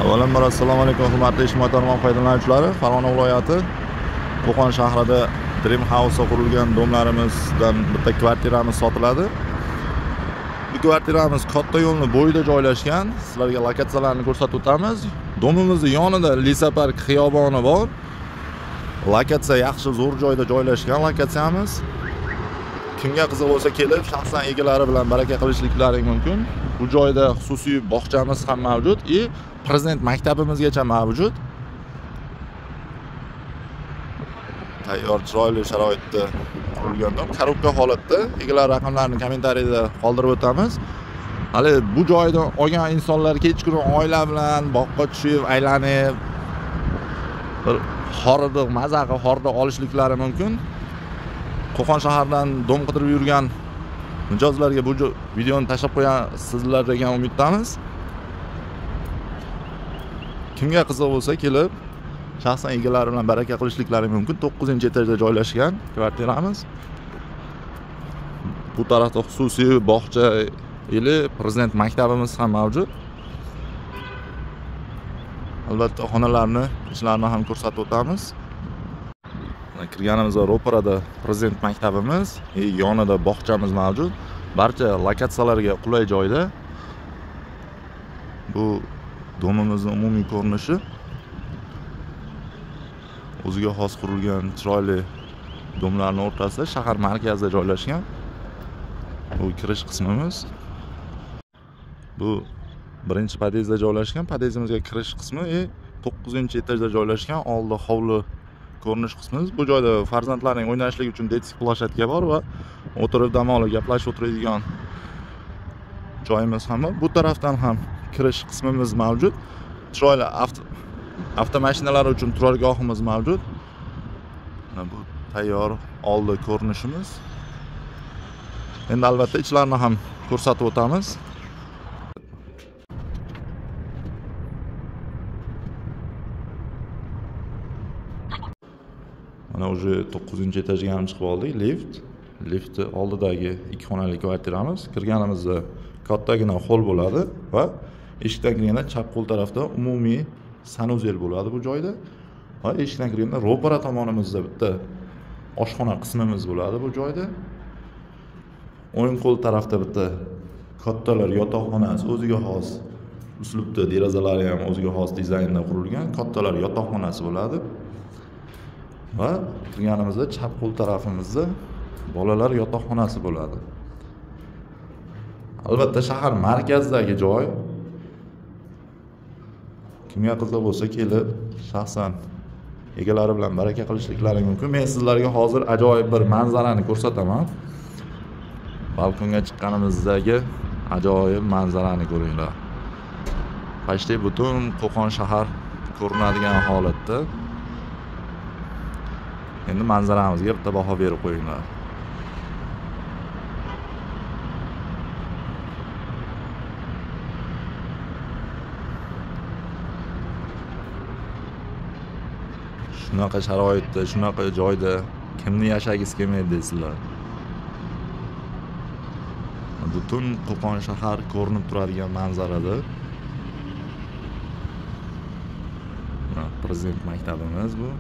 Avvalambor assalomu alaykum hurmatli ijtimoiy tarmoq foydalanuvchilari. Farg'ona viloyati Qo'qon shahrida Dream House qurilgan domlarimizdan bitta kvartiramiz sotiladi. Bu kvartiramiz katta yo'lni bo'yida joylashgan. Sizlarga lokatsiyalarni ko'rsatib o'tamiz. Domimizning yonida Lisa Park xiyoboni bor. Lokatsiya yaxshi, zo'r joyda joylashgan lokatsiyamiz. Kimga qiziq bo'lsa kelib, shaxsan egalari bilan baraka qilishliklari mumkin. Bu joyda xususiy bog'chamiz ham mavjud va prezident maktabimizgacha mavjud. Tayyor chiroyli sharoitda qurilgan dom, korobka holatda. Egalar raqamlarini kommentariyada qoldirib o'tamiz. Hali bu joyda olgan insonlar kechqurun oila bilan boqqa tushib, aylanib bir xoridiq, maza qilib xoridiq olishliklari mumkin. Qo'qon shahridan dom qidirib yurgan mijozlarga bu videoni tashlab qo'yasizlar degan umiddamiz. Kimga qiziq bo'lsa kelib, shaxsan egalari bilan baraka qilishliklari mumkin. 9-etajda joylashgan kvartiramiz. Bu tarafda xususiy bog'cha ili prezident maktabimiz ham mavjud. Albatta xonalarni, ichlarini ham ko'rsatib o'tamiz. Kirganimizda ro'parada prezident maktabimiz, yonida bog'chamiz mavjud. Barcha lokatsiyalarga qulay joyda. Bu domimizning umumiy ko'rinishi. O'ziga xos qurilgan chiroyli domlarning o'rtasida, shahar markazida joylashgan. Bu kirish qismimiz. Bu birinchi podyezdda joylashgan, podyezdimizga kirish qismi, 9-etajda joylashgan oldi hovli ko'rinish qismimiz. Bu joyda farzandlarning o'ynashligi uchun detsk ploshadka bor va o'tirib dam olib gaplashib o'tiradigan joyimiz ham bor. Bu tarafdan ham kirish qismimiz mavjud. Chiroyli avtomashinalar uchun turargohimiz mavjud. Mana bu tayyor oldi ko'rinishimiz. Endi albatta ichlarini ham ko'rsatib o'tamiz. Mana уже 9-etajga ham chiqib oldik. Lift. Liftni oldidagi 2 xonali kvartiramiz. Kirganimizda kattagina hol bo'ladi va eshikdan kirganda chap qo'l tarafda umumiy sanuzel bo'ladi bu joyda. Va eshikdan kirganda ro'para tomonimizda bitta oshxona qismimiz bo'ladi bu joyda. O'ng qo'l tarafda bitta kattalar yotoqxonasi, o'ziga xos uslubda, derazalari ham o'ziga xos dizaynda qurilgan kattalar yotoqxonasi bo'ladi. Va kirganimizda chap qo'l tarafimizda bolalar yotoqxonasi bo'ladi. Albatta shahar markazidagi joy. Kimga qiziq bo'lsa kelib, shaxsan egalari bilan baraka qilishliklari mumkin. Men sizlarga hozir ajoyib bir manzarani ko'rsataman. Balkonga chiqqanimizdagi ajoyib manzarani ko'ringlar. Почти butun Qo'qon shahar ko'rinadigan holatda. Endi manzaramizga bitta baho berib qo'yinglar. Shunaqa sharoitda, shunaqa joyda kimni yashagisi kelmaydi deysizlar. Butun Qo'qon shahar ko'rinib turadigan manzarada. Mana prezident maktabimiz bu.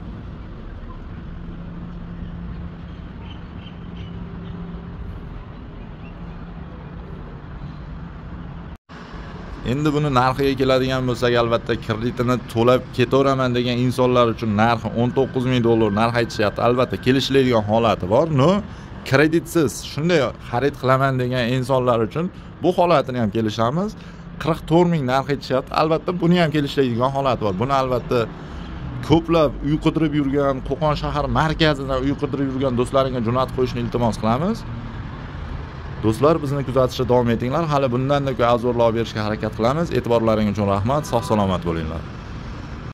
Endi buni narxiga keladigan bo'lsak, albatta kreditini to'lab ketaveraman degan insonlar uchun narxi $19,000 narx aytishyapti. Albatta kelishiladigan holati bor. No, kreditsiz shunday xarid qilaman degan insonlar uchun bu holatini ham kelishamiz. 44,000 narx aytishyapti. Albatta buni ham kelishiladigan holati bor. Buni albatta ko'plab uy qidirib yurgan, Qo'qon shahar markazidan uy qidirib yurgan do'stlaringga jo'natib qo'yishni iltimos qilamiz. Do'stlar, bizni kuzatishda davom etinglar. Hali bundan-da ko'p azorlar berishga harakat qilamiz. E'tiborlaring uchun rahmat. Sog' salomat bo'linglar.